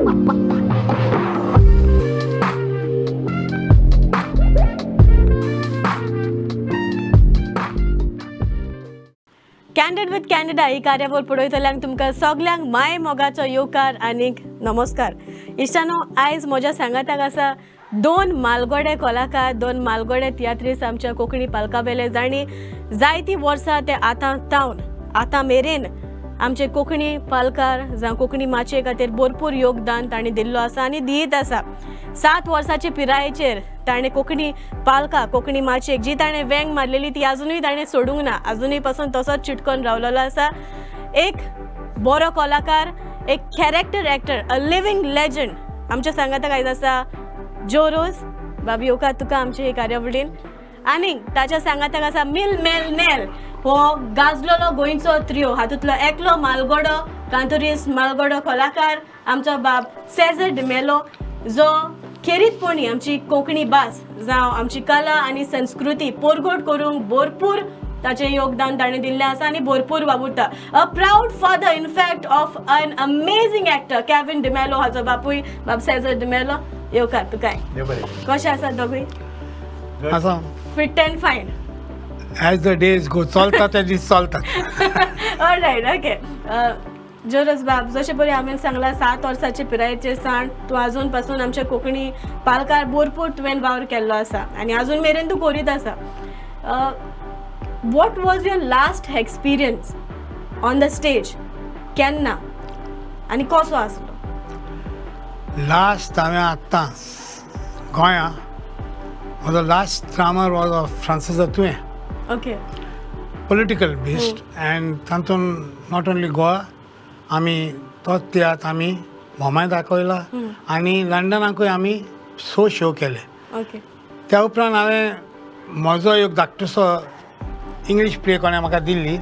Candid with Candida ही कार्यावळ पळयतल्यांक तुमकां सगल्यांक माय मोगाचो येवकार आनीक नमस्कार. इश्टानो, आयज म्हज्या सांगाताक आसा दोन मालगोडे कलाकार, दोन मालगोडे तियात्रीस आमच्या कोंकणी पालकावेले, जांणी जायतीं वर्सां ते आतां तावन आतां मेरेन आमचे कोंकणी पालकार जावं कोंकणी माचये खातीर भरपूर योगदान तांणी दिल्लो आसा आनी दियत आसा. 7 वर्साचे पिरायेचेर ताणें कोंकणी पालका, कोंकणी माचयेक जी ताणें वेंग मारलेली ती आजुनूय ताणें सोडूंक ना, आजुनूय पासून तसोच चिटकोन रावलेलो आसा. एक बरो कलाकार, एक character actor, a living legend आमच्या सांगाताक आयज आसा जो रोज बाब. येवकार तुका आमचे हे कार्यावळीन. आनी ताच्या सांगाताक आसा मिल मेल नेल हो गाजलेलो गोंयचो त्रियो, हातूंतलो एकलो मालगोडो कांतुरीस, मालगोडो कलाकार आमचो बाब सेजर डिमेलो, जो खेरीतपणी आमची कोंकणी भास जावं आमची कला आनी संस्कृती पोरगोट करूंक भरपूर ताचें योगदान ताणें दिल्लें आसा आनी भरपूर वावुरता. A proud father in fact of an amazing actor Kevin D'Mello, हाचो बापूय बाब सेजर डिमेलो. येवकार तुकाय. कशें आसा दोगूय? आसा. Fit and fine. As the days go, चलता ते दीस चलतात. All right, okay. जोरस बाब, जशें पळय हांवें सांगलां, 7 वर्साचे पिरायेचेर सावन तूं आजून पासून आमच्या कोंकणी पालकार भरपूर तुवें वावर केल्लो आसा आनी आजून मेरेन तूं करीत आसा. What was your last experience on the stage, केन्ना आनी कसो आसलो? लास्ट हांवें आत्तां गोंया म्हजो last drama was of Francis तुवें. पॉलिटिकल बेस्ड अँड तातूंत not only Goa, आमी तोच तियात्र आमी भोमाय दाखयला आनी लंडनाकूय आमी सो शो केले. त्या उपरांत हांवें म्हजो एक धाकटुसो इंग्लीश प्ले कोणें म्हाका दिल्ली,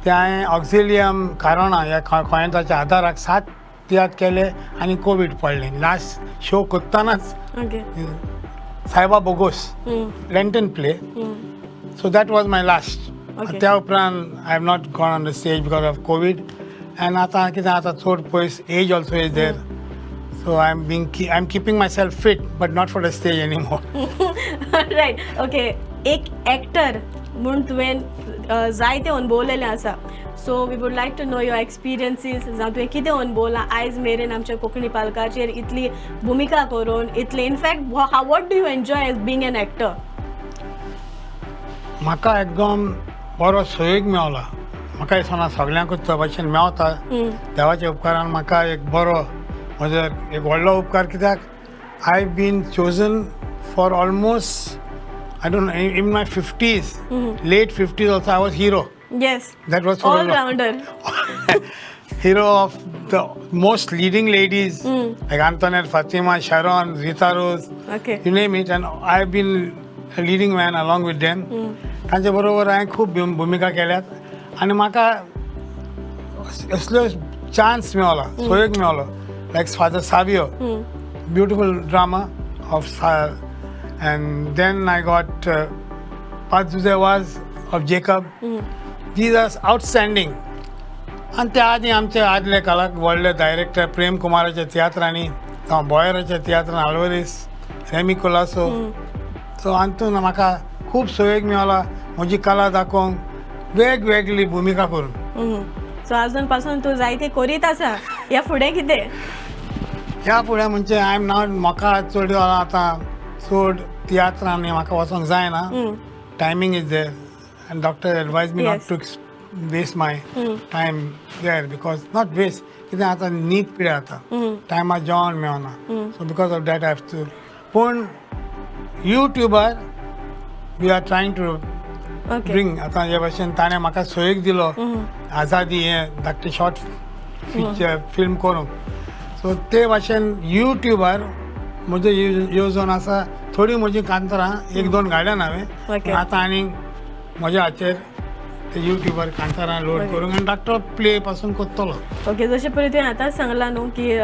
ते हांवें ऑक्झिलियम कारोणा ह्या गोंयांताच्या आदाराक 7 तियात्र केले आनी कोवीड पडलें. लास्ट शो करतनाच सायबा बोगोस, Lenten play. So that was my last. त्या उपरांत I have not gone on the stage because of Covid and आतां कितें आतां चड पयस, age also is there, so I am keeping myself fit but not for the stage anymore. Right, okay. एक actor म्हूण तुवें जायते अणभवलेलें आसा, so we would like to know your experiences, जावं तुवें कितें अणभवलां आयज मेरेन आमच्या कोंकणी पालकाचेर इतली भुमिका करून, इतली, in fact what do you enjoy as being an actor? म्हाका एकदम बरो सहयोग मेवला. म्हाका दिसना सगळ्यांकूच तो भशेन मेवता. देवाच्या उपकारान म्हाका एक बरो म्हजो एक व्हडलो उपकार, कित्याक I been chosen for almost, I don't, in my 50s, late 50s also I was hero. That was for all rounder. Hero of the most leading ladies like Antoinette, Fatima, Sharon, Rita Rose, you name it, and I've been a leading man along with them. तांचे बरोबर हांवें खूब भुमिका केल्यात आनी म्हाका असल्यो chance Mewla, सहयोग मेवलो, like Father Savio, beautiful drama of, and then I got Paz Jose Vaz of Jacob. These are outstanding. आनी त्या आदीं आमचे आदले कला व्हडले डायरेक्टर प्रेम कुमाराच्या तियात्रांनी जावं बॉयराच्या तियात्रान आल्वरीस, रेमी कुलासो, सो हातून म्हाका खूब सहयोग मेवला म्हजी कला दाखोवंक, वेगवेगळी भुमिका करून. सो अजून पासून तूं जायते करीत आसा, ह्या फुडें कितें? ह्या फुडें म्हणजे I am not, म्हाका चड आतां चड तियात्रांनी म्हाका वचोंक जायना. Timing is there and doctor advise me not to waste my time there, because not waste, कितें आतां न्हीद पिड्यार जाता, टायमार जेवण मेळना, so because of that I have to. पूण युट्यूबार we are trying to bring, आतां हे भशेन ताणें म्हाका सहयोग दिलो आझादी हें धाकटें शॉर्ट फिक्चर फिल्म करूंक, सो ते भाशेन युट्यूबार म्हजो येवजण आसा. थोडी म्हजी कांतरां एक दोन घाल्यान हांवें आतां आनीक म्हज्या हाचेर ते युट्यूबार कांतारां लोड करूंक आनी धाकटो प्ले पासून करतलो. ओके, जशें पळय तुवें आतांच सांगलां न्हू की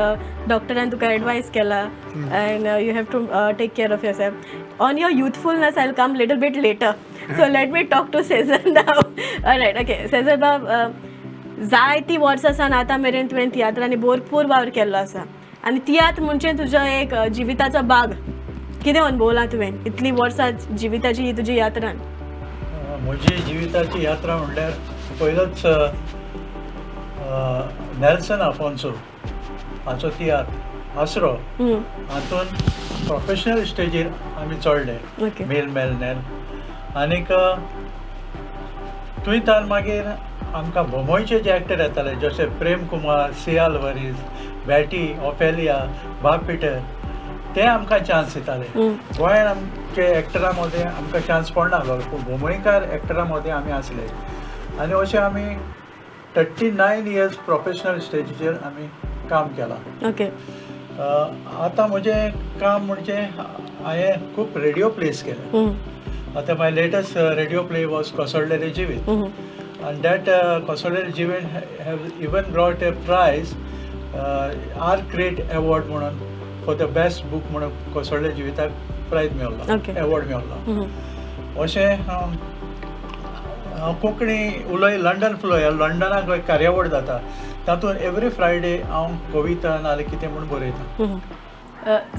डॉक्टरान तुका एडवायस केला and you have to take care of yourself. On your youthfulness I will come little bit later, so let me talk to Cesar now. Right, okay. Cesar बाब, जायतीं वर्सां सावन आतां मेरेन तुवें तियात्रांनी भरपूर वावर केल्लो आसा. आनी तियात्र म्हणजे तुजो एक जिविताचो भाग. कितें अनुभवलां तुवें इतलीं वर्सां जिविताची ही तुजी यात्रान? म्हजी जिविताची यात्रा म्हणल्यार पयलोच नेल्सन आफोन्सो हाचो तियात्र आसरो हातून प्रोफेशनल स्टेजीर आमी चडले. मेल मेल नेल आनीक थंय तान मागीर आमकां बोंबयचे जे एक्टर येताले जशे प्रेम कुमार, सी आल्वारीस, बॅटी, ओफेलिया, बाब पिटर, ते आमकां चान्स दिताले. गोंयान आमचे एक्टरा मदें आमकां चान्स पडनासलो पूण बोंबयकार एक्टरा मदें आमी आसले आनी अशें आमी 39 इयर्स प्रोफेशनल स्टेजीचेर आमी काम केलां. आतां म्हजें काम म्हणजे हांवें खूब रेडियो प्लेस केले. आतां my latest radio play was कोसळलेलें जिवीत and that Kosolele Jeevit have even brought a prize, R Great Award म्हणून, फॉर the best book म्हणून कोसळ्ळे जिविताक प्रायज मेवला, एवॉर्ड मेवला. अशें हांव कोंकणी उलय लंडन फुलय लंडनाक एक कार्यावळ जाता तातूंत एवरी फ्रायडे हांव कविता नाजाल्यार कितें म्हूण बरयता.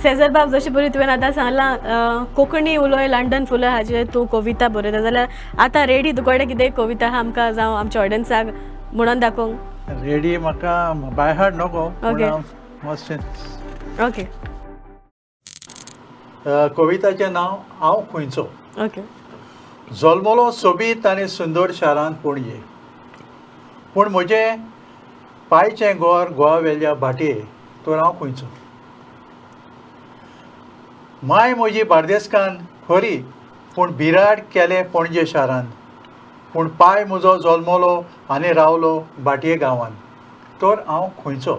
सेजर बाब, जशें पळय तुवें आतां सांगलां कोंकणी उलय लंडन फुलय हाजेर तूं कविता बरयता, जाल्यार आतां रेडी तुकडे कितें कविता आहा आमकां जावं आमच्या ऑडियन्साक म्हणून दाखोवंक? रेडी म्हाका बाय हार्ट नको पूण हांव मातशें. कविताचें नांव हांव खंयचो. जल्मलो सोबीत आनी सुंदर शारांत पणजे, पूण म्हजें पायचें घर गोवा वेल्या भाटये, तर हांव खंयचो? माय म्हजी बार्देसकान खरी, पूण बिराड केलें पणजे शारांत, पूण पाय म्हजो जल्मलो आनी रावलो भाटये गांवांत, तर हांव खंयचो?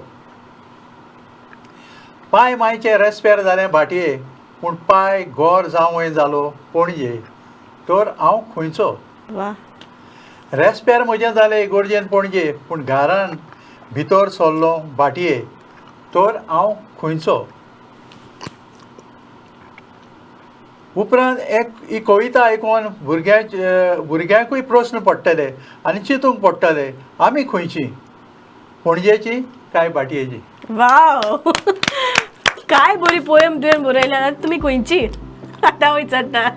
पाय मायचें रेस्पेर जालें भाटये, पूण पाय गोर जावंय जालो पणजे, तर हांव खंयचो? रेस्पेर म्हजें जालें इगोर्जेन पणजे, पूण घरान भितर सरलो भाटये, तर हांव खंयचो? उपरांत एक ही कविता आयकून भुरग्यांकूय प्रस्न पडटले आनी चिंतूंक पडटले आमी खंयची, पणजेची काय भाटयेची? वाव, काय बरी पोयम तुवें बरयल्या. तुमी खंयची आतां विचारता,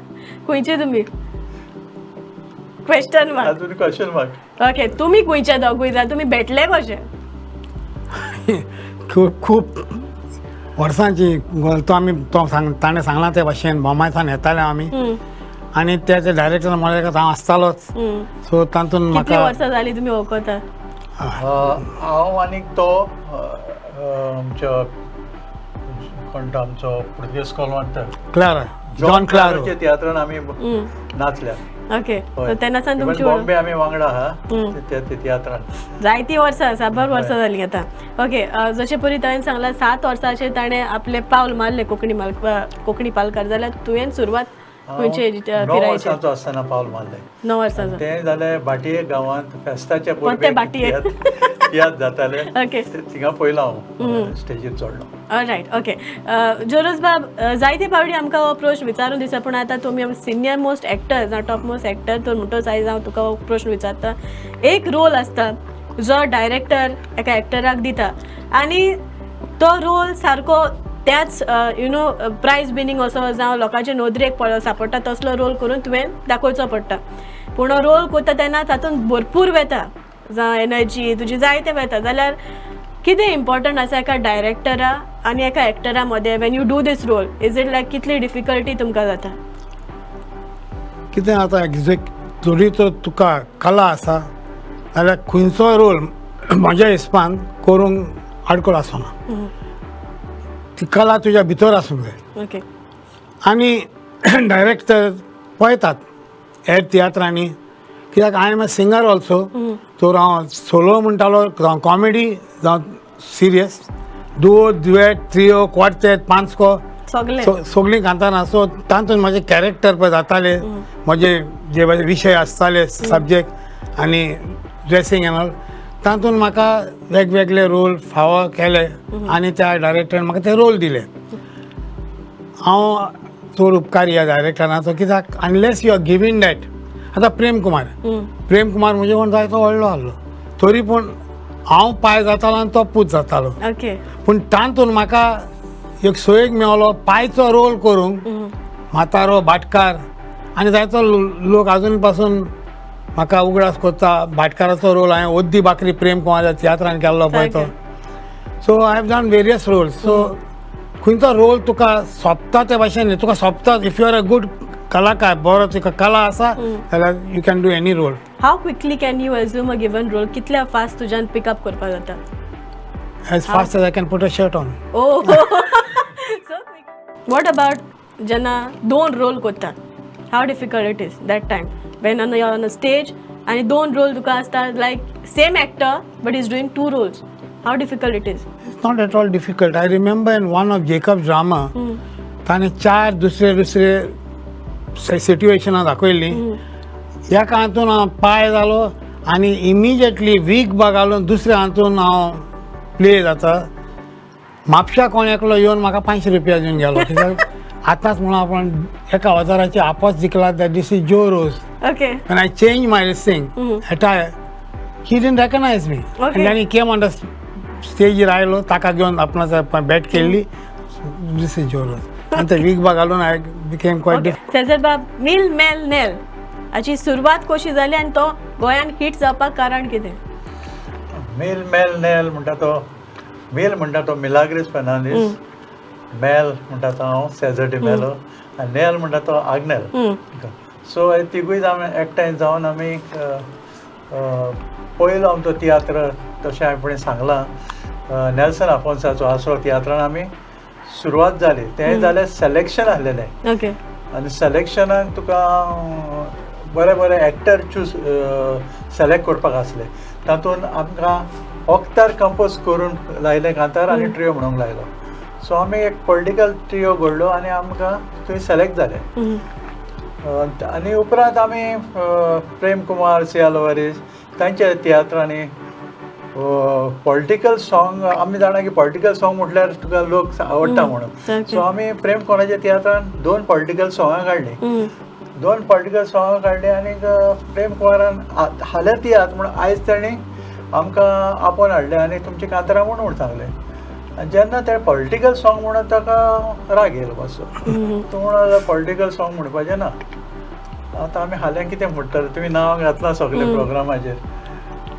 खंयची तुमी? Question mark. अजून क्वेश्चन मार्क. ओके, तुमी खंयच्या दोगूय जाण? तुमी भेटले कशे? खूब खूब वर्सांची तो आमी तो सांग ताणें सांगलां ते भाशेन बोमायसान येताले आमी आनी त्याचे डायरेक्टर म्हळ्यार हांव आसतालोच, सो तातूंत कितली म्हाका वर्सां जाली तुमी वळखता? हांव आनीक तो आमच्या कोण तो आमचो पुर्तुगेज कोलवांत क्लारा, जॉन क्लारो. तियात्रान आमी नाचल्या. सो तेन्ना सावन Even तुमची वळख. बॉम्बे आमी वांगडा आहा त्या तियात्रान. जायतीं वर्सां, साबार वर्सां जालीं आतां. ओके, जशें परी ताणें सांगलां 7 वर्सांचेर ताणें आपलें पावल मारलें कोंकणी माल कोंकणी पालकार, जाल्यार तुवें सुरवात खंयचे 9 पिरायेचेर? वर्सांचो आसतना पावल मारलें. 9 वर्सांचो. तें जालें भाटये गांवांत फेस्ताच्या परते भाटये. तियात्र जाताले. थिंगा पयलो हांव स्टेजीर चडलो. Right, okay. जोरस बाब, जायते फावटी आमकां हो प्रश्न विचारून दिसता, पूण आतां तुमी सिनियर मोस्ट एक्टर जावं टॉप मोस्ट एक्टर तर म्हणटोच आयज हांव तुका हो प्रश्न विचारता. एक रोल आसता जो डायरेक्टर एका एक्टराक दिता आनी तो रोल सारको त्याच you know prize winning असो जावं लोकांचे नदरेक सापडटा तसलो रोल करून तुवें दाखोवचो पडटा. पूण हो रोल करता तेन्ना तातूंत भरपूर वेता, जावं एनर्जी तुजी जायते वेता, जाल्यार कितें इम्पॉर्टंट आसा एका डायरेक्टरा आनी एका एक्टरा मदें when you do this role? Is it like कितली डिफिकल्टी तुमकां जाता? कितें आतां एग्जॅक्ट जरी तर तुका कला आसा जाल्यार खंयचोय रोल म्हज्या हिसपान करूंक आडखळ आसना. ती कला तुज्या भितर आसूंक जाय. आनी डायरेक्टर पळयतात हेर तियात्रांनी, कित्याक I am a singer also, तर हांव सोलो म्हणटालो, जावं कॉमेडी जावं serious, duo, duet, trio, quartet, पांचको, सगळे. सगळीं कांतारां. सो तातूंत म्हजे कॅरेक्टर पळय जाताले, म्हजे जे विशय आसताले सब्जेक्ट आनी ड्रेसींग एन ऑल, तातूंत म्हाका वेगवेगळे रोल फावो केले आनी त्या डायरेक्टरान म्हाका ते रोल दिले. हांव चड उपकारी ह्या डायरेक्टराचो, कित्याक unless you are giving that. आतां प्रेम कुमार, प्रेम कुमार म्हजे कोण जायतो व्हडलो आहलो, तरी पूण हांव पाय जातालो आनी तो पूत जातालो. ओके. पूण तातूंत म्हाका एक सोयीक मेवलो पायचो रोल करूंक, म्हातारो भाटकार. आनी जायतो लोक आजून पासून म्हाका उगडास करता, भाटकाराचो रोल हांवें ओद्दी बाकरी प्रेम कुमाराच्या तियात्रान केल्लो पळय तो. So I have done various roles. So खंयचो रोल तुका सोंपता ते भाशेन न्ही, तुका सोंपता if you are a good कलाकार, बरो तुका कला आसा जाल्यार you can do any role. How quickly can you assume a given role? कितल्या फास्ट तुज्यान पिकअप करपाक जाता? As fast as I can put a shirt on. Oh, so what about जेन्ना दोन रोल करता, how difficult it is that time when on on a stage आनी दोन role तुका आसता, like same actor but is doing two roles, how difficult it is? It's not at all difficult. I remember in one of Jacob's drama, ताणें चार दुसरे दुसरे सिट्युएशनां दाखयल्लीं. एका हातून हांव पाय जालो आनी इमिजिएटली वीग बा घालून दुसऱ्या हातून हांव प्ले जाता. म्हापशा कोण एकलो येवन म्हाका 500 रुपया दिवन गेलो, कित्याक आतांच म्हणून आपण एका हजाराची आपस जिखला that this is Joe Rose. Okay. When I changed my thing, attire, he didn't recognize me. And then he came on the stage आयलो, ताका घेवन आपणाचो बॅट केल्ली, this is Joe Rose. आनी ते वीग बा घालून I became quite okay. Cesar बाब, मिल मेल नेल हाची सुरवात कशी जाली आनी तो गोंयान हिट जावपाक कारण कितें? मेल मेल नेल म्हणटा तो, मेल म्हणटा तो मिलाग्रीस फेर्नांडीस, मेल म्हणटा तो हांव सेजर डिमेलो आनी नेल म्हणटा तो आग्नेल. सो हे तिगूय जावन एकठांय जावन आमी पयलो आमचो तियात्र, तशें हांवें पळय सांगलां, नेल्सन आफोन्साचो आसरो तियात्रान आमी सुरवात जाली. तें जालें सिलेक्शन आसलेलें. ओके. आनी सिलेक्शनाक तुका बरे बरे एक्टर चूज सिलेक्ट करपाक आसले. तातूंत आमकां वखदार कंपोज करून लायलें कांतार आनी ट्रियो म्हणूंक लायलो. सो आमी एक पॉलिटिकल ट्रियो घडलो आनी आमकां थंय सिलेक्ट जाले. आनी उपरांत आमी प्रेम कुमार, सिया लोवारीस तांच्या तियात्रांनी पॉलिटिकल सॉंग. आमी जाणा की पॉलिटिकल सॉंग म्हटल्यार तुका लोक आवडटा म्हणून. सो आमी प्रेम कुमाराच्या तियात्रान दोन पॉलिटिकल सॉंगां काडलीं. दोन पॉलिटिकल सॉंगां काडलीं आनीक प्रेम कुमारान हाल्या तियात्र म्हूण आयज तांणी आमकां आपोवन हाडलें आनी तुमची कांतारां म्हूण म्हूण सांगलें. आनी जेन्ना ते पॉलिटिकल सॉंग म्हणून ताका राग येयलो मातसो. तो म्हणून पॉलिटिकल सॉंग म्हणपाचें ना. आतां आमी हाल्यां कितें म्हणटले, तुमी नांव घातलां सगळे प्रोग्रामाचेर,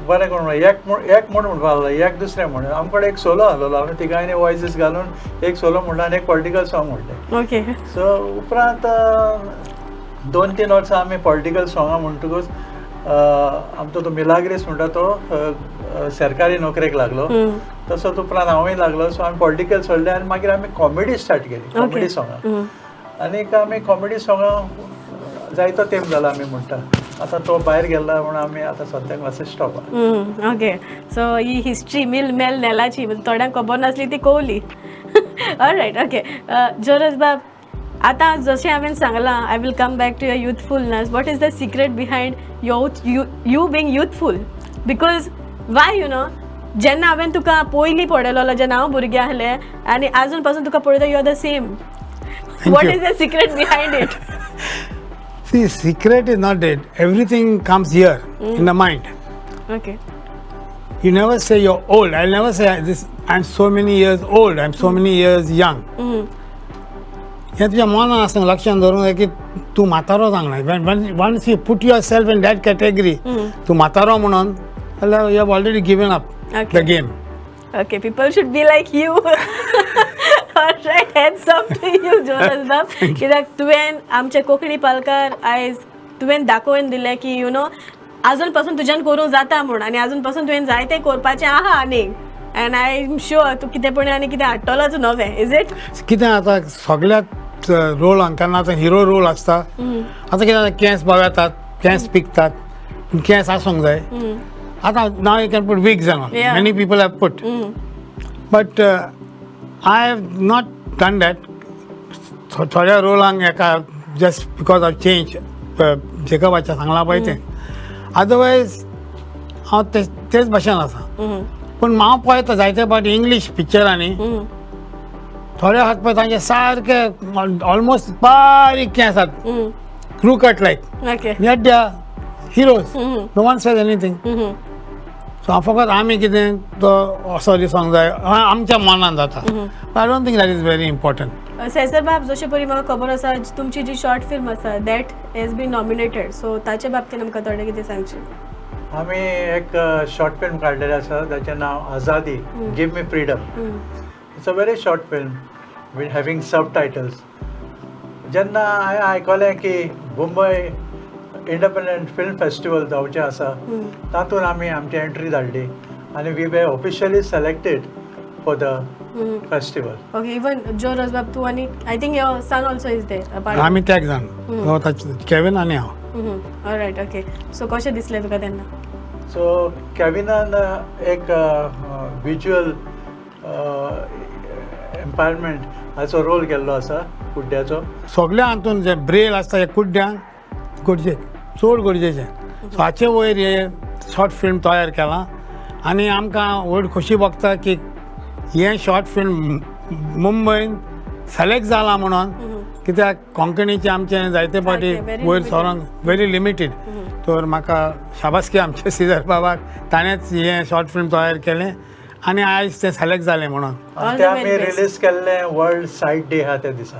बरें कोण एक म्हूण एक म्हूण म्हणपाक लागलो, एक दुसरें म्हण. आमचे कडेन एक सोलो आसलेलो, आमी तिगांयनी वॉयसीस घालून एक सोलो म्हणलो आनी एक पॉलिटिकल सॉंग म्हणलें. ओके. सो उपरांत 2-3 वर्सां आमी पॉलिटिकल सॉंगां म्हणटकूच आमचो तो मिलाग्रीस म्हणटा तो सरकारी नोकरेक लागलो, तसोच उपरांत हांवूय लागलो. सो आमी पॉलिटिकल सोडलें आनी मागीर आमी कॉमेडी स्टार्ट केली, कॉमेडी सॉंगां. आनीक आमी कॉमेडी सॉंगां जायतो तेंप जाला आमी म्हणटा. आतां तो भायर गेला म्हणून आमी आतां सद्याक मातशें स्टॉप. ओके, सो ही हिस्ट्री मिल मेल नेलाची थोड्यांक खबर नासली ती कोवली. Right, okay. जोरस बाब, आतां जशें हांवें सांगलां, I will come back to your youthfulness. What is the secret behind you being youthful? Because why, you know, जेन्ना हांवें तुका पयलीं पळयलेलो, जेन्ना हांव भुरगें आसलें आनी आजून पासून तुका पळयता, you are the same. What you. is the secret behind it? See, secret is not dead. Everything comes here in the mind. Okay. You never say you're old. I'll never say this. I'm so many years old. I'm so many years young. हें तुज्या मनान आसूंक, लक्षान दवरूंक जाय की तूं म्हातारो जावंक ना. Once you put yourself in that category, तूं म्हातारो म्हणून जाल्यार you have already given up the game. Okay, people should be like you. All right, hats off to you, Jonas बाब. कित्याक तुवें आमचे कोंकणी पालकार आयज तुवें दाखोवन दिलें की you know अजून पासून तुज्यान करूंक जाता म्हूण आनी अजून पासून तुवें जायतें करपाचें आहा आनीक एंड I am sure तूं कितें पण आनी कितें हाडटलोच नवें, is it? कितें आतां सगळ्यात रोलान तेन्ना आतां हिरो रोल आसता. आतां कितें जाता, केंस बावे येतात, केंस पिकतात, पूण केंस आसूंक जाय. आतां now you can put wigs and all. Many people have put, but I have not done that. थोड्या रोलांक एका जस्ट because of change जेकबाच्या सांगलां पळय तें, अदरवायज हांव तेच भाशेन आसा. पूण हांव पळयता जायते फावटी इंग्लीश पिक्चरांनी थोडे आसात पळय तांचे सारके ऑलमोस्ट बारीक केंस आसात, crew cut like. Okay. Yet they are heroes. No one says anything. So so हांव फकत आमी कितें तो असो दिसोंक जाय आमच्या मनान जाता. I don't think that is very important. Cesar बाब, जशें परी म्हाका खबर आसा तुमची जी शॉर्ट फिल्म आसा that has been nominated, so ताचे बाबतीन आमकां थोडें कितें सांगचें. आमी एक शॉर्ट फिल्म काडलेलें आसा ताचें नांव Azadi, give me freedom. It's a very short film with having subtitles. जेन्ना हांवें आयकलें की मुंबय इंडिपेंडंट फिल्म फेस्टिवल जावचें आसा, तातूंत आमी आमची एंट्री धाडली आनी we were officially selected for the festival. Okay, even जो रोज बाब तूं आनी I think your son also is there. आमी त्याग जाण, केविन आनी हांव. All right, okay. सो कशें दिसलें तुका तेन्ना? सो केविनान एक विज्युअल एम्पावरमेंट हाचो रोल केल्लो आसा कुड्ड्याचो. सगल्या हातून जे ब्रेल आसता हे कुड्ड्यांक गरजेक चड गरजेचें. सो हाचे वयर हे शॉर्ट फिल्म तयार केलां आनी आमकां व्हड खोशी भोगता की हें शॉर्ट फिल्म मुंबयन सिलेक्ट जालां म्हणून, कित्याक कोंकणीचें आमचें जायते फावटी वयर सरोंक व्हेरी लिमिटेड. तर म्हाका शाबासकी आमच्या सिजर बाबाक, ताणेंच हें शॉर्ट फिल्म तयार केलें आनी आयज तें सिलेक्ट जालें म्हणून. ते आमी रिलीज केल्लें वर्ल्ड सायट डे आहा त्या दिसा.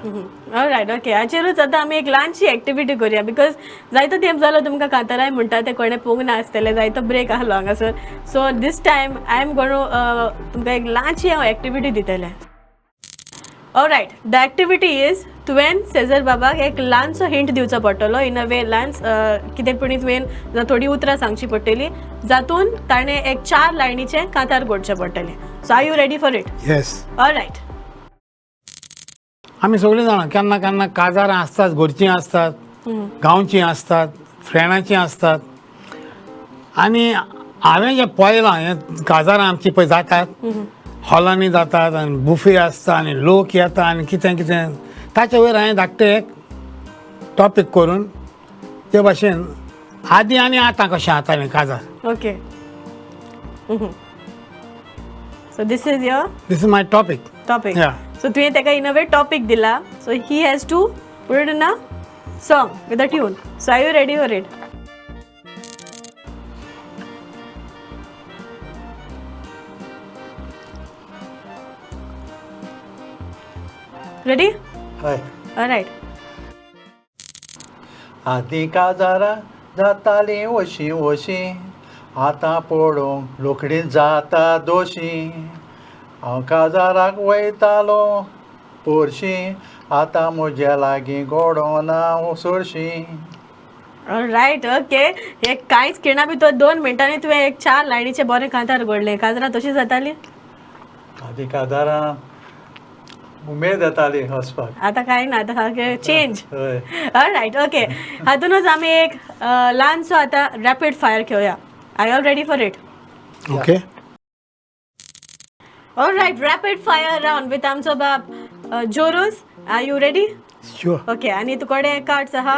All right, okay. हाचेरूच आतां आमी एक ल्हानशी एक्टिविटी करुया, because जायतो तेंप जालो तुमकां कांताराय म्हणटा तें कोणें पळोवंक ना आसतलें, जायतो ब्रेक आहलो हांगासर. So this time I am gonna तुमकां एक ल्हानशी हांव एक्टिविटी दितलें. ऑलरायट, the activity is तुवें सेजर बाबाक एक ल्हानसो हिंट दिवचो पडटलो, इन अ वे ल्हान कितें पुणी तुवें थोडीं उतरां सांगची पडटली जातून ताणें एक 4 लायनीचें कांतार घोडचें पडटलें. So are you ready for it? Yes. Alright. आमी सगळीं जाणां केन्ना केन्ना काजारां आसतात, घरचीं आसतात, गांवचीं आसतात, फ्रेंडाचीं आसतात. आनी हांवें जें पळयलां हें काजारां आमचीं पळय जातात, हॉलांनी जातात आनी बुफे आसता आनी लोक येता आनी कितें कितें. ताचे वयर हांवें धाकटें एक टॉपीक करून ते भाशेन आदीं आनी आतां कशें जातालें काजार. Okay, so this is your this is my topic. Topic. So तुवें ताका इन अ वे टॉपीक दिला, so he has to put it in a song with a tune. So are you ready for it? Ready? हय. All right. आदीं काजारां जातालीं वशीं वशीं, आतां पळोवंक रोखडीं जाता दोशीं. हांव काजाराक वयतालो पोरशीं, आतां म्हज्या लागीं घोडो ना सोरशीं. All right, okay. हे कांयच खिणा भितर 2 मिनटांनी तुवें एक 4 लायनीचें बरें कांतार घडलें. काजरां तशीं जातालीं? आदीं काजारां उमेद येताली वचपाक, आतां कांय ना, आतां चेंज. हय. All right, okay. हातूनच आमी एक ल्हानसो आतां रॅपीड फायर खेळया. Are you all ready for it? Okay. Alright, rapid fire round with आमचो बाब Joros. Are you ready? Sure. Okay, आनी तुकडे कार्ड्स आहा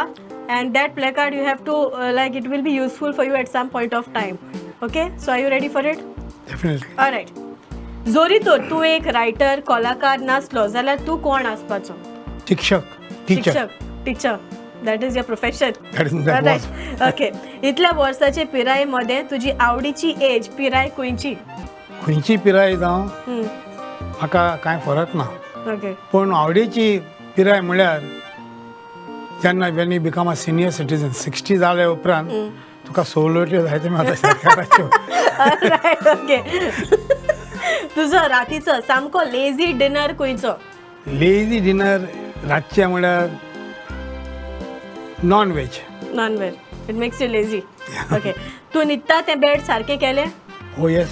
and that play card you have to like it will be useful for you at some point of time. Okay, so are you ready for it? Definitely. Alright. जोरी तर तूं एक writer कलाकार नासलो जाल्यार तूं कोण आसपाचो? शिक्षक, टिचर. शिक्षक, teacher. That is your profession. That was. Okay. इतल्या वर्साचे पिराये मदें तुजी आवडीची एज पिराय खंयची? खंयची पिराय जावं म्हाका कांय फरक ना. ओके. पूण आवडीची पिराय म्हळ्यार जेन्ना when you become a senior citizen, 60 जाल्या उपरांत तुका सवलत्यो जायत्यो मेळटा सरकाराच्यो. Right, okay. तुजो रातीचो सामको लेझी डिनर खंयचो? लेझी डिनर रातचें म्हळ्यार non veg. Non veg, it makes you lazy. Okay. तूं न्हिदता तें बेड सारकें केलें? ओ येस,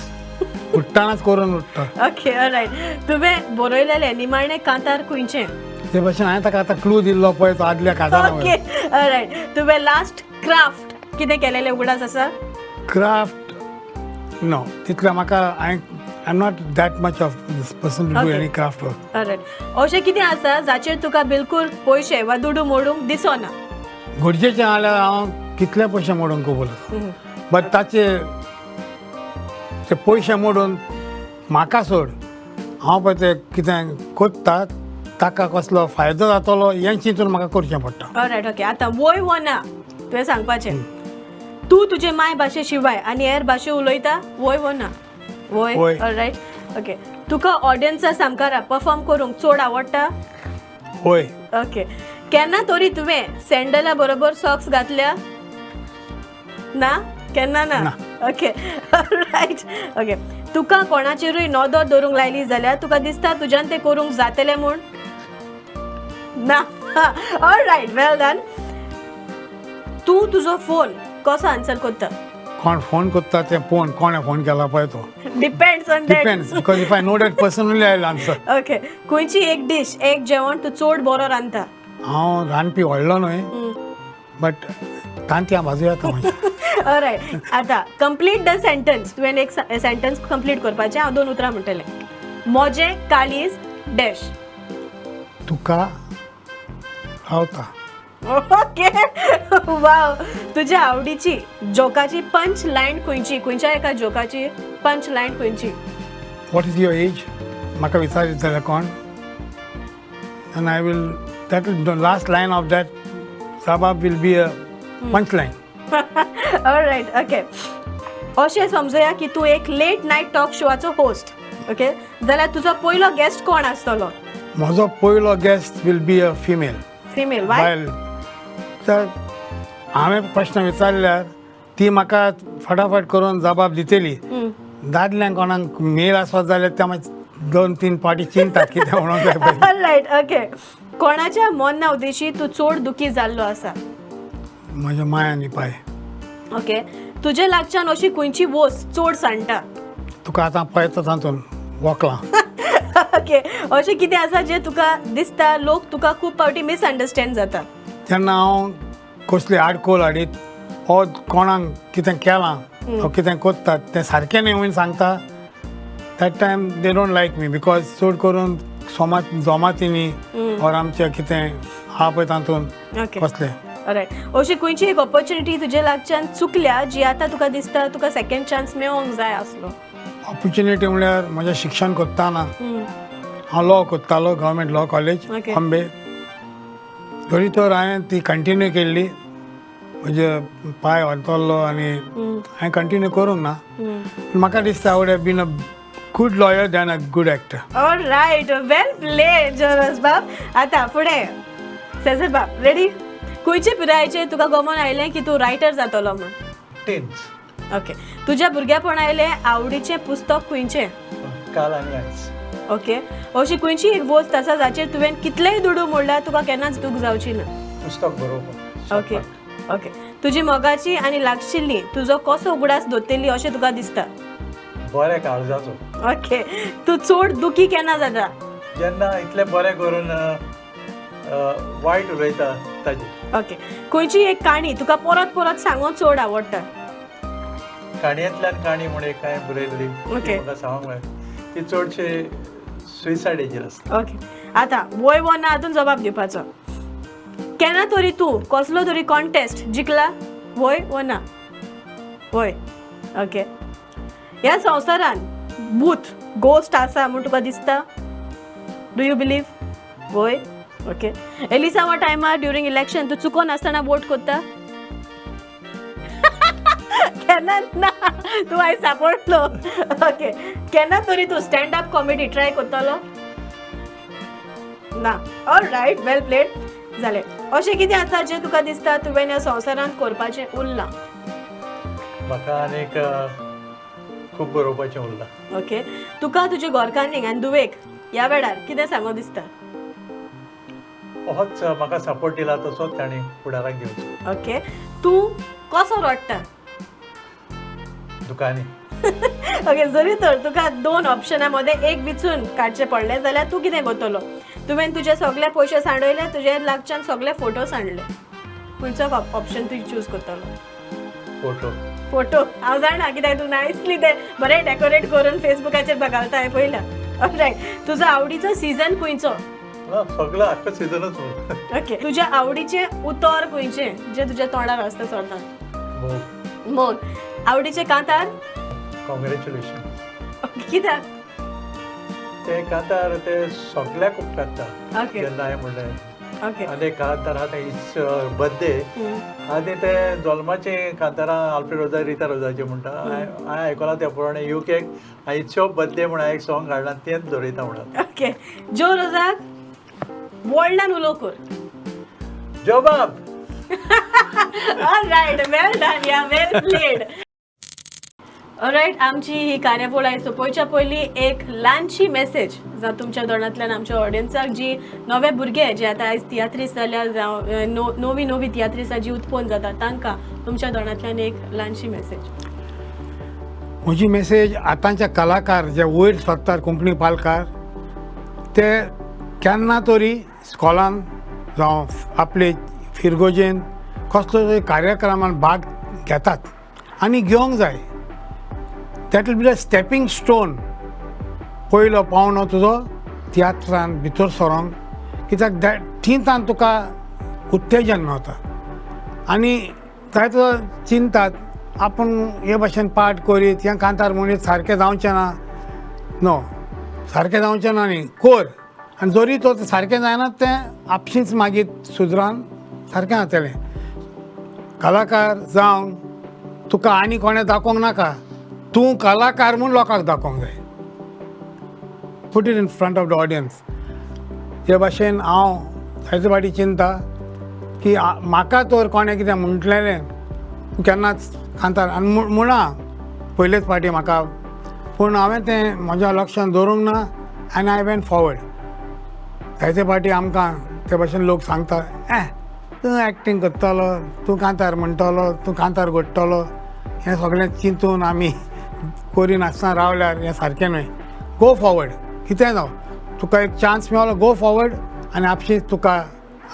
उठ्ठानाच करून उठ्ठा. Okay, alright. तुवें बरयलेलें निमाणें कांतार खंयचें? ते भाशेन हांवें ताका आतां क्लू दिल्लो पळय तो आदल्या काजारा. Okay, alright. तुवें लास्ट क्राफ्ट कितें केलेलें उगडास आसा? क्राफ्ट नो, तितलें म्हाका हांवें I am not that much of this person to do any craft work. Alright. अशें कितें आसा जाचेर तुका बिलकूल पयशे वा दुडू मोडूंक दिसना? गरजेचें जाल्यार हांव कितले पयशे मोडूंक कबूल आसा, बट ताचे ते पयशे मोडून म्हाका सोड हांव पळय ते कितें कोत्ता ताका कसलो फायदो जातलो हें चिंतून म्हाका करचें पडटा. All right, okay. आतां वय वो ना तुवें सांगपाचें. तूं तुजे माय भाशे शिवाय आनी हेर भाशे उलयता, वय वो ना? वय. वय. Right, okay. तुका ऑडियन्सा सामकारा परफॉर्म करूंक चड आवडटा? वय. ओके. केन्ना तरी तुवें सँडला बरोबर सॉक्स घातल्या? ना, केन्ना ना? ना. Okay, right, okay. तुका कोणाचेरूय नदर दवरूंक लायली जाल्यार तुका दिसता तुज्यान तें करूंक जातलें म्हूण? ना. ऑल रायट, वेल डन. तूं तुजो फोन कसो आन्सर करता? कोण फोन करता ते फोन कोणें फोन केला पळय तो. Depends on that. Depends, because if I know that person only I will answer. Okay. खंयची एक डीश, एक जेवण तूं चड बरो रांदता? हांव रांदपी व्हडलो न्हय, बट तांतयां भाजू येता म्हज्या. रायट. आतां कंप्लीट the sentence. तुवें एक सेंटन्स कंप्लीट करपाचें. हांव दोन उतरां म्हणटलें. म्हजें काळीज डॅश. तुका रावता. ओके, वाव. तुज्या आवडीची जोकाची पंच लायन खंयची? खंयच्या एका जोकाची पंच लायन खंयची? "What is your age?" म्हाका विचारीत जाल्यार कोण, and I will that the last line of that जबाब will be a punch line. Right, okay. अशें समजुया की तूं एक लेट नायट टॉक शोआचो होस्ट, ओके? जाल्यार तुजो पयलो गेस्ट कोण आसतलो? म्हजो पयलो guest will be a female. Female, why? बायल. तर हांवें प्रश्न विचारल्यार ती म्हाका फटाफट करून जबाब दितली. दादल्यांक कोणाक मेल आसत जाल्यार ते मागीर दोन तीन पाटी चिंततात कितें म्हणूंक जाय पयलीं. Right, okay. कोणाच्या मरणा उद्देशी तूं चड दुखी जाल्लो आसा? म्हज्या माय आनी पाय. ओके. तुजे लागच्यान अशी खंयची वस्त चड सांडटा? तुका आतां पळयता तातूंत वोकलां. ओके. अशें कितें आसा जें तुका दिसता लोक तुका खूब फावटी मिसअंडरस्टँड जाता? जेन्ना हांव कसली आडकोळ हाडीत वो कोणाक कितें केलां वो कितें कोत्तात तें सारकें न्हय म्हणून सांगता, that time they don't like me, because चड करून सोमा जोमातींनी ऑर आमचें कितें आहा पळय तातूंत कसलें. रायट. अशी खंयची एक ऑपॉर्च्युनिटी तुजे लागच्यान चुकल्या जी आतां तुका दिसता तुका सेकंड चान्स मेळोंक जाय आसलो? ऑपॉर्च्युनिटी म्हणल्यार म्हजें शिक्षण करतना हांव लॉ करतालो, गव्हर्मेंट लॉ कॉलेज, बॉम्बे. तरी तर हांवें ती कंटिन्यू केल्ली. म्हजे पांय अंतरलो आनी हांवें कंटिन्यू करूंक ना. पूण म्हाका दिसता I would have been a good lawyer than a good actor. All right, well played, Jonas बाब. आतां फुडें सेजर बाब, रेडी? खंयचे पिरायेचेर तुका गमन आयलें की तूं रायटर जातलो म्हूण? टेन्स. ओके. तुज्या भुरग्यापण आयलें आवडीचें पुस्तक खंयचें? काल आनी आयज. ओके. अशी खंयची एक वस्त आसा जाचेर तुवें कितलेय दुडू मोडल्यार तुका केन्नाच दूख जावची ना? पुस्तक बरोवपाक. ओके ओके तुजी मोगाची आनी लागशिल्ली तुजो कसो उगडास दवरतली अशें तुका दिसता? बऱ्या काळजाचो. ओके. तूं चड दुखी केन्ना जाता? जेन्ना इतलें बरें करून अ, अ, वायट उलयता ताजेर. ओके. खंयची एक काणी तुका परत परत सांगूंक चड आवडटा? काणयेंतल्यान काणी म्हूण एक हांवें बरयल्ली ती म्हाका सांगूंक मेळ्ळी. ती चडशे सुसायडीचेर आसता. ओके. आतां वय वो ना हातून जबाब दिवपाचो. केन्ना तरी तूं कसलो तरी कॉन्टेस्ट जिखला, वय वो ना? वय. ओके. ह्या संवसारान भूत, गोस्ट आसा म्हूण तुका दिसता? Do you believe? वय. ओके. एलिसांवा टायमार ड्युरींग इलेक्शन तूं चुकोन आसतना वोट करता? केन्ना ना. तूं आयज सापडलो. ओके. केन्ना तरी तूं स्टँड अप कॉमेडी ट्राय करतलो? ना. ऑल रायट, वेल प्लेड. जालें. अशें कितें आसा जें तुका दिसता तुवें ह्या संवसारांत करपाचें उरलां? म्हाका आनीक खूब बरोवपाचें उरलां. ओके. तुका तुजे घरकान्नीक आनी धुवेक ह्या वेळार कितें सांगो दिसता? होच म्हाका सपोर्ट दिला तसोच तांणी फुडाराक दिवचो. ओके. तूं कसो रडटा? दुकानी. ओके. जरी तर तुका दोन ऑप्शना मदें एक विचून काडचें पडलें जाल्यार तूं कितें करतलो? तुवें तुजे सगळे पयशे सांडयले, तुजे लागच्यान सगळे फोटो सांडले, खंयचो ऑप्शन तूं चूज करतलो? फोटो. फोटो. हांव जाणा कित्याक तूं नायसली ते बरें डेकोरेट करून फेसबुकाचेर घालता हांवें पळयलां. रायट. तुजो आवडीचो सिजन खंयचो? ना, सगळो आख्खो सिजनच. ओके. तुज्या आवडीचें उतर खंयचें जें तुज्या तोंडार आसता सदां? मोग. मोग. आवडीचें कांतार? कॉंग्रेच्युलेशन. कित्याक? ते कांतार ते सगळ्याक उपकारता. जेन्ना हांवें म्हणलें ओके. आनी एक कांतार आहा तें it's birthday आनी ते जल्माचे कांतारां आल्फ्रेड रोजा रिता रोजाचे म्हणटा. हांवें आयकलां तें पुराणे युकेक it's your birthday म्हणून एक सॉंग काडलां, तेंच दवरिता म्हणून. ओके, जो रोजाक व्हडल्यान उलो कर. जोबाब. All right, well done, yeah, well played. Alright, आमची ही कार्यावळ आयज सोंपोवच्या पयलीं एक ल्हानशी मेसेज जावं तुमच्या दोणांतल्यान आमच्या ऑडियन्साक, जी नवे भुरगे जे आतां आयज तियात्रीस जाल्या जावं नवी नवी तियात्रिसां जी उत्पन्न जाता तांकां तुमच्या दोणांतल्यान एक ल्हानशी मेसेज. म्हजी मेसेज आतांचे कलाकार जे वयर सरतात कोंकणी पालकार, ते केन्ना तरी स्कॉलान जावं आपले फिरगोजेन कसलो तरी कार्यक्रमान भाग घेतात आनी घेवंक जाय. That will be the stepping stone, पयलो पावणो तुजो तियात्रान भितर सरोंक, कित्याक that थिंतान तुका उत्तेजन मेवता. आनी जायतो चिंतात आपूण हे भाशेन पाठ करीत हें कांतार म्हणीत सारकें जावचें ना. नो, सारकें जावचें ना न्ही, कोर आनी जरी तो सारकें जायना तें आपशींच मागीर सुदरान सारकें जातलें. कलाकार जावंक तुका आनी कोणें दाखोवंक नाका, तूं कलाकार म्हूण लोकांक दाखोवंक जाय. Put it in front of the audience. हे भाशेन हांव जायते फावटी चिंता की म्हाका तर कोणें कितें म्हणटलें तूं केन्नाच कांतार आनी म्हणा पयलेच फावटी म्हाका, पूण हांवें तें म्हज्या लक्षांत दवरूंक ना आनी I went forward. जायते फावटी आमकां ते भाशेन लोक सांगता, ए तूं एक्टींग करतलो, तूं कांतार म्हणटलो, तूं कांतार घडटलो, हें सगळें चिंतून आमी करिनासतना रावल्यार हें सारकें न्हय. गो फॉवर्ड, कितेंय जावं तुका एक चान्स मेळ्ळो, गो फॉवर्ड आनी आपशींच तुका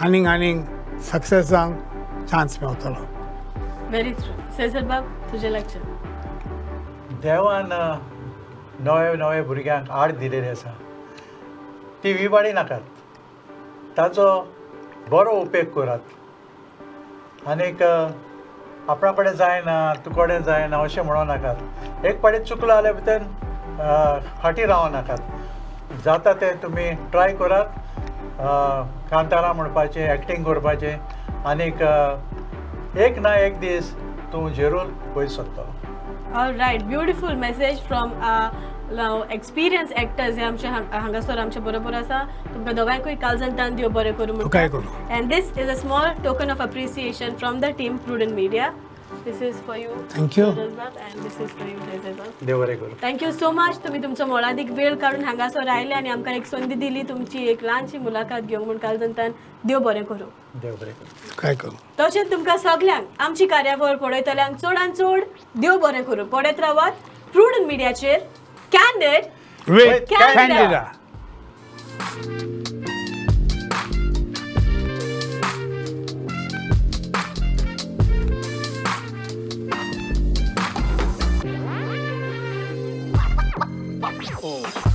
आनीक आनीक सक्सेस जावंक चान्स मेवतलो. Very true. सेजर बाब, तुजें लक्ष. देवान नवे नवे भुरग्यांक आड दिलेली आसा, ती विवाडी नाकात, ताचो बरो उपेग करात. आनीक आपणा कडेन जायना, तूं कडेन जायना अशें म्हणूं नाकात. एक फावटी चुकलो जाल्यार भितर फाटीं रावं नाकात. जाता तें तुमी ट्राय करात, कांतारां म्हणपाचें, एक्टींग करपाचें, आनीक एक ना एक दीस तूं जरूर वयर सरतलो. All right, beautiful message from experience actors हे आमचे हांगासर आमचे बरोबर आसा. तुमकां दोगांयकूय काळजान तान देव बरें करूं. तुकाय करूं. And this is a small token of appreciation from the team Prudent Media. This is for you. Thank you. And this is for you, Cesar. देव बरें करूं. Thank you so much. तुमी तुमचो मोलादीक वेळ काडून हांगासर आयले आनी आमकां एक संदी दिली तुमची एक ल्हानशी मुलाखत घेवंक म्हूण काळजान देव बरें करूं. देव बरें करूं. काय करूं. तशेंच तुमकां सगल्यांक आमची कार्यावळ पळयतल्यांक चडान चड देव बरें करूं. पळयत रावात प्रुडंट मिडियाचेर Candid with Candida. Candida. Oh.